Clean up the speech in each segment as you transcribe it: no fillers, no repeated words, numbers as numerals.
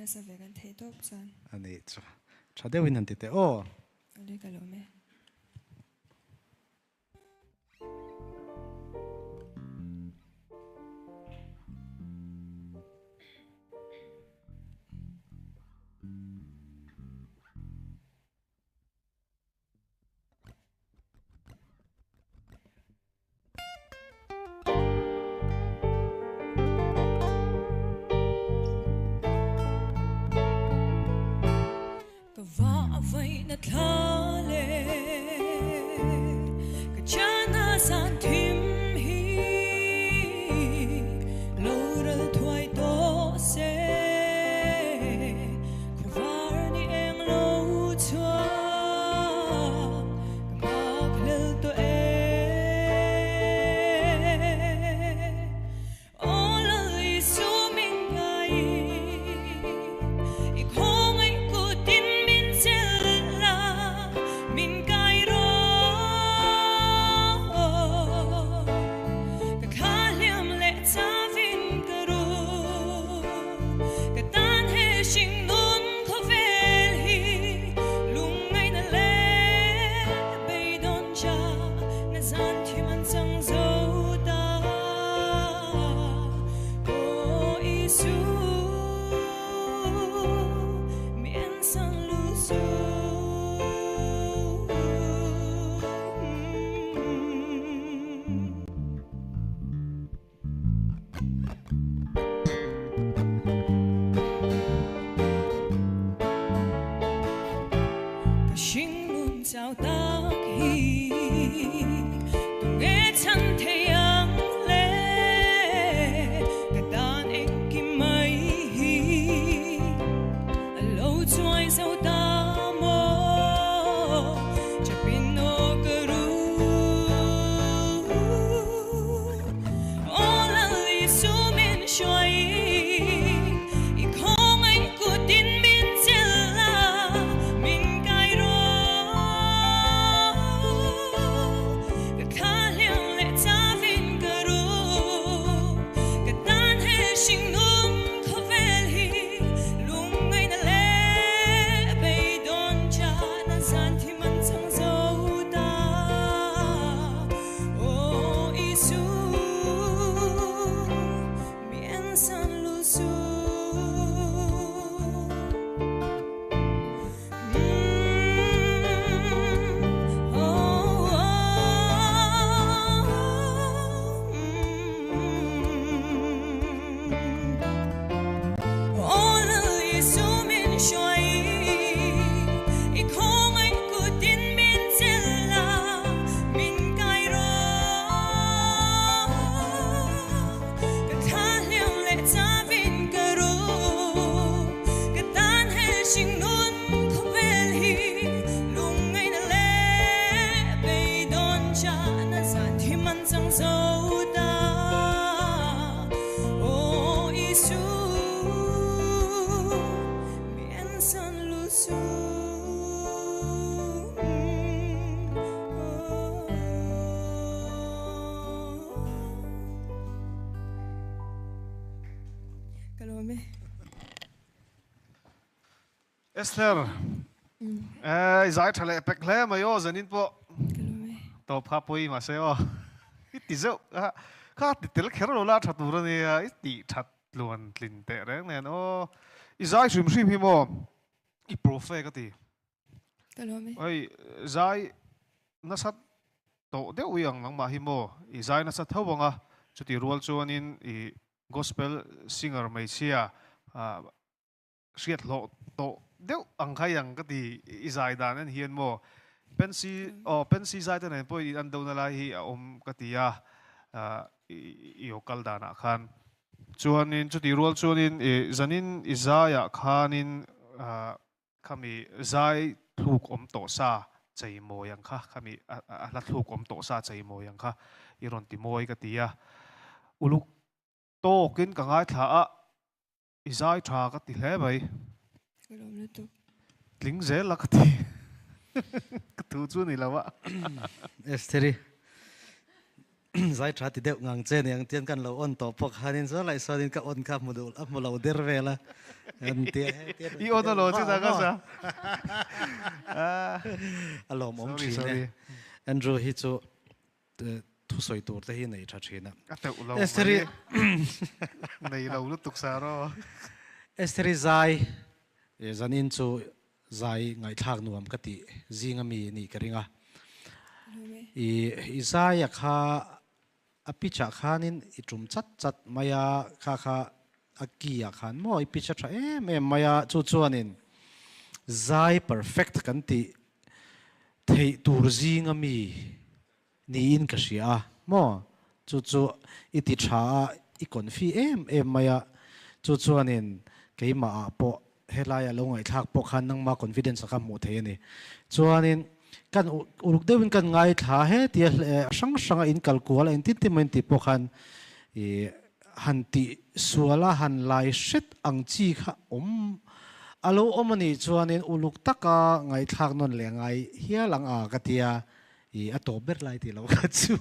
nasa ve kan theih tawp chuan. A nih chu. Tha deuhin han ti teh aw. Awle ka lawm e. Ka va vai na thla le ka chana san thim hi lo ral thuai to se khuvar ni eng lo chhuak ka nghak hlel tawh e Aw Lal Isu min ngai i khawngaih kutin min chelh a, min kai rawh. Ka thla hliam leh chavin ka ru, ka tan he hring nun khawvel hi lungngaihna leh beidawn cha na zan thim an chang zo ta. Aw Isu, mi en san lu su. Ka hringnun chau tak hi tunge chhan thei ang le ka dan engkim mai hi a lo chuai zo ta maw chapin aw ka ru Aw Lal Isu min hruai i khawngaih kutin min chelh a, min kai rawh. Ka thla hliam leh chavin ka ru, ka tan he hringnum khawvel hi lungngaihna leh beidawn chan a zan thim an chang zo ta. Aw Isu, mi en san lu su. Aw Lal Isu min hruai i khawngaih kutin min chelh a, min kai rawh. Ka thla hliam leh chavin ka ru, ka tan he hringnun khawvel hi lungngaihna leh beidawn chahna zan thim an chang zo ta. Aw Isu, mi en san lu su. Ka lawm e. Esther, eh, i zai tha leh pek hle mai aw, zanin pawh tawp kha pawi mahse aw, i ti zeuh a, kha ti tel kher lo la tha tur a nia, i tih that tluan tlin teh reng nen aw, i zai hrim hrim hi maw, i profe ka ti. Ka lawm e. Oi, zai nasa tawh deuh i ang nangmah hi maw, i zai nasa tho ang a, chuti rual chuanin i gospel singer hmeichhia hriat hlawh tawh deuh ang kha i ang ka ti i zai dan en hian maw Pensy aw Pensy zai te nen pawh in an dona lai hi a awm ka ti a i aw kal danah khan chuanin chutih rual chuanin i zanin i zaiah khanin khami zai thluk awm tawh sa chei mawi ang kha khami a hla thluk awm tawh sa chei mawi ang kha i rawn ti mawi ka ti a uluk tawkin ka ngaithla a. I zai tha ka ti hle mai. Ka lawm lutuk. Tling zel la ka ti. Ka thu chu ni lo a. Estheri. Zai tha ti deuh ngang che niang tian kan lo on tawh pawh khanin chuan laih sawn in ka on kha hmu duh a hmu lo der vel a an tia he tian I on a lo che ta ka sa. A lawmawm Sorry thin e. sorry. Andrew hi chu thusawi tur te hi nei tha thin a. A teuh lo Estheri mai. Nei lo lutuk sa rawh. Estheri zai zanin chu Zai ngaihthlak nuam ka tih zing ami nih ka ring a. I i zaia kha a pitch ah khanin i tum chat chat mai a, kha kha a key ah khan maw i pitch a tha em em mai a, chu chuanin zai perfect kan tih theih tur zing ami niin ka hria a maw? Chu chu i ti tha a, i confi em em mai a, chu chuanin keimah ah pawh helaia lo ngaihthlak pawh khan nangma confidence a kha hmuh theih a ni. Chuanin kan uluk deuhin kan ngaithla he tia hrang hranga in kal kual a engtin tin maw in tih pawh khan i han tih sual a han lai hret ang chi kha awm a lo awm a nih chuanin uluk taka ngaihthlak nawn leh ngai hial ang a ka tia. I a tawp ber lai tih loh kha chu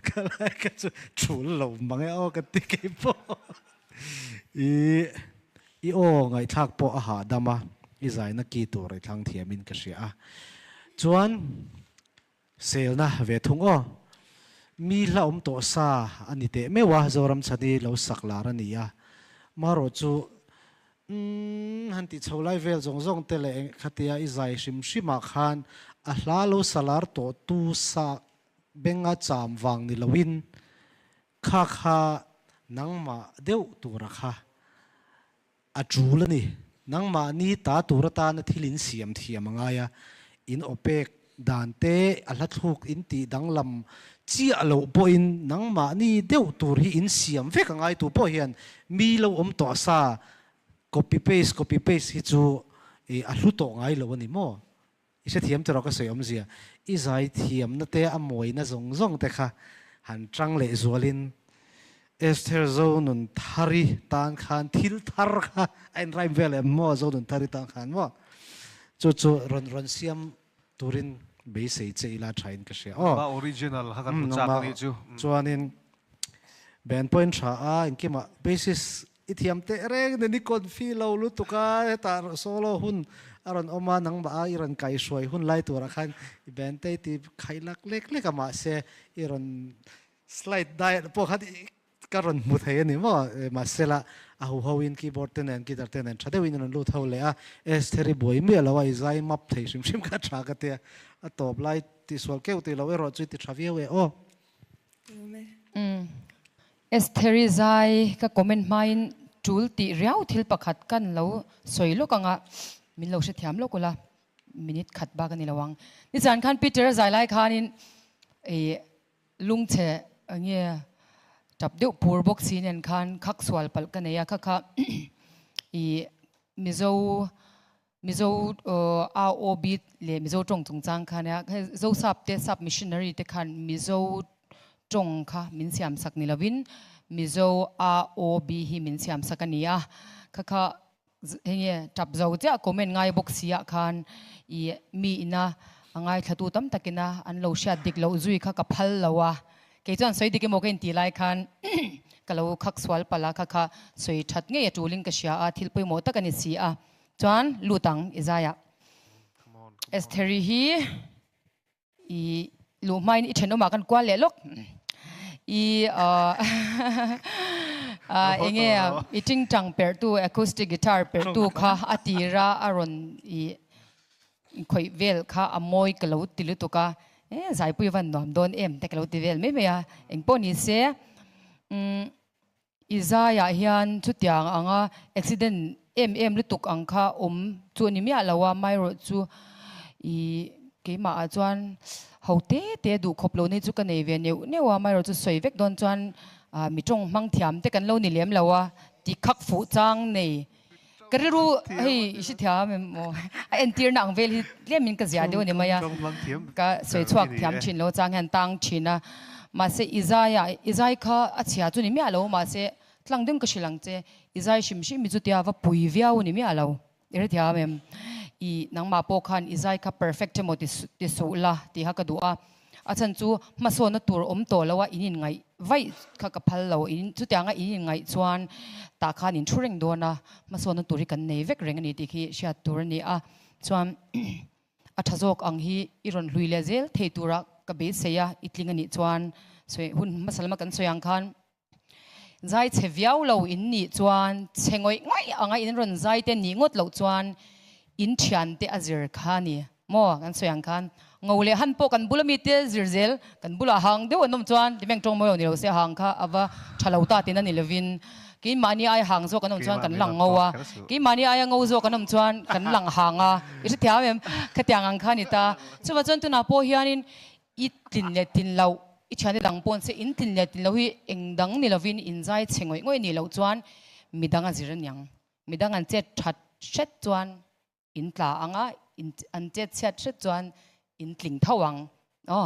ka lai kha chu thul lo mang e aw ka ti kei pawh. I i aw ngaihthlak pawh a hahdam a, i zaina ki tur i thlang thiamin ka hria a. Chuan selna ve thung aw. Mi hla awm tawh sa a ni teh meuh a, Zoram chhani lo sak lar a ni a. Marawh chu Umm, han tih chho lai vel zawng zawng te leh khatia i zai hrim hrim ah khan a hla lo salar tawh tu sa benga cham vang ni loin kha kha nangmah deuh tura kha a tul a ni. Nangmah ni ta tur atana thil in siam thiam a ngai a, in awpek dan te a hla thluk in tih danglam chiah loh pawhin nangmahni deuh tur hi in siam vek a ngai tu pawh hian mi lo awm tawh sa copy paste copy paste hi chu i a hlu tawh ngai lo a ni maw? I hrethiam tawh ka sawi awmzia i zai thiamna te a mawina zawng zawng te kha han tang leh zualin Esther Zonunthari tan khan thil thar kha a in rhyme vel em maw Zonunthari tan khan maw chu chu rawn rawn siam turin beisei che ila tha in ka hria aw. Nangmah original kha kan hmu chak anih chu. Chuanin band pawhin tha a engkimah basis i thiam teh reng nen i confi lo lutuk a hetah solo hun a rawn awm a nangmah a i rawn kaihruai hun lai turah khan i band te i ti khaih lak lek lek a mahse i rawn Slide diet pawh khan ka rawn hmu thei a ni maw? Mahsela a hu ho in keyboard te nen guitar te nen tha deuhin a rawn lut ho leh a, Estheri buai miah lo a i zai map thei hrim hrim kha tha ka tia, a tawp lai tihsual keuh tih loh erawh chu i ti tha viau e aw. Estheri zai ka comment hmain tul tih riau thil pakhat kan lo sawi lawk anga min lo hrethiam lawk ula minute khat bak a ni lo ang. Nizan khan Peter a zai lai khanin i Lungchhe nge tap deuh pur bawk si nen khan khak sual palh ka nei a, kha kha i Mizo Mizo AOB leh Mizo tawng chungchang kha nia, Zosap te sap missionary te khan Mizo tawng kha min siam sak ni lovin Mizo AOB hi min siam sak a ni a, kha kha Hei nge tap zo chiah comment ngai bawk si ah khan i mi ina a ngaithlatu tam takina an lo hriat dik loh zui kha ka phal lo a, kei chuan sawi dik emaw ka inti lai khan ka lo khak sual palh a, kha kha sawi that ngei a tulin ka hria a, thil pawimawh tak a ni si a, chuan lut ang i zaiah Estheri hi. I luh hmain i thenawmah kan kual leh lawk. I enge i tingtang perhtu acoustic guitar perhtu kha a tira a rawn i khawih vel kha a mawi ka lo ti lutuk a, e zaipui van nuam dawn em te ka lo ti vel mai mai a, engpawh ni se I zaiah hian chutiang anga accident em em lutuk ang kha awm chu a ni miah lo a, amaherawh chu i keimah ah chuan ho te te duh khawp lo nei chu ka nei ve neuh neuh a, amaherawh chu sawi vek dawn chuan mi tawng hmang thiam te kan lo ni lem lo a, ti khak fuh chang nei ka rilru hei i hrethiam em aw a entirna ang vel hi tlem in ka zia deuh a ni mai a, ka sawi chhuak thiam thin lo chang hian tang thin a, mahse i zaiah i zai kha a chhia chu ni miah lo mahse tlang deuhin ka hrilh ang che i zai hrim hrim hi chutia va pui viau a ni miah lo i hrethiam em i nangmah pawh khan i zai kha perfect emaw ti suh la tih kha ka duh a. A chhan chu hmasawnna tur awm tawh lo a in inngaih vaih kha ka phal lo. In chutianga in inngaih chuan tah khan in thu reng dawn a, hmasawnna tur hi kan nei vek reng a ni tih khi hriat tur a ni a. Chuan a tha zawk ang hi i rawn hlui leh zel thei tura ka beisei a, i tling a nih chuan sawi hun hmasa lama kan sawi ang khan zai chhe viau lo in nih chuan chhe ngawih ngawih anga in rawn zai te nih ngawt loh chuan in thian te a zir kha a ni maw kan sawi ang khan ngo leh han pawh kan bula mite zir zel kan bulah hang deuh an awm chuan timeng tawng mawi lo ni lo se hang kha a va tha lo ta tina ni lovin keimahni aia hang zawk an awm chuan kan lang ngo a keimahni aia ngo zawk an awm chuan kan lang hang a i hrethiam em khatiang ang kha a ni ta chuvang chuan tunah pawh hianin I tlin leh tlin loh, i thiante dang pawh an che, in tlin leh tlin loh hi eng dang ni lovin in zai chhe ngawih ngawih nih loh chuan midang a zir aniang. Midang an chet that hret chuan in tla ang a, in an chet chhiat hret chuan in tling tho ang. Aw.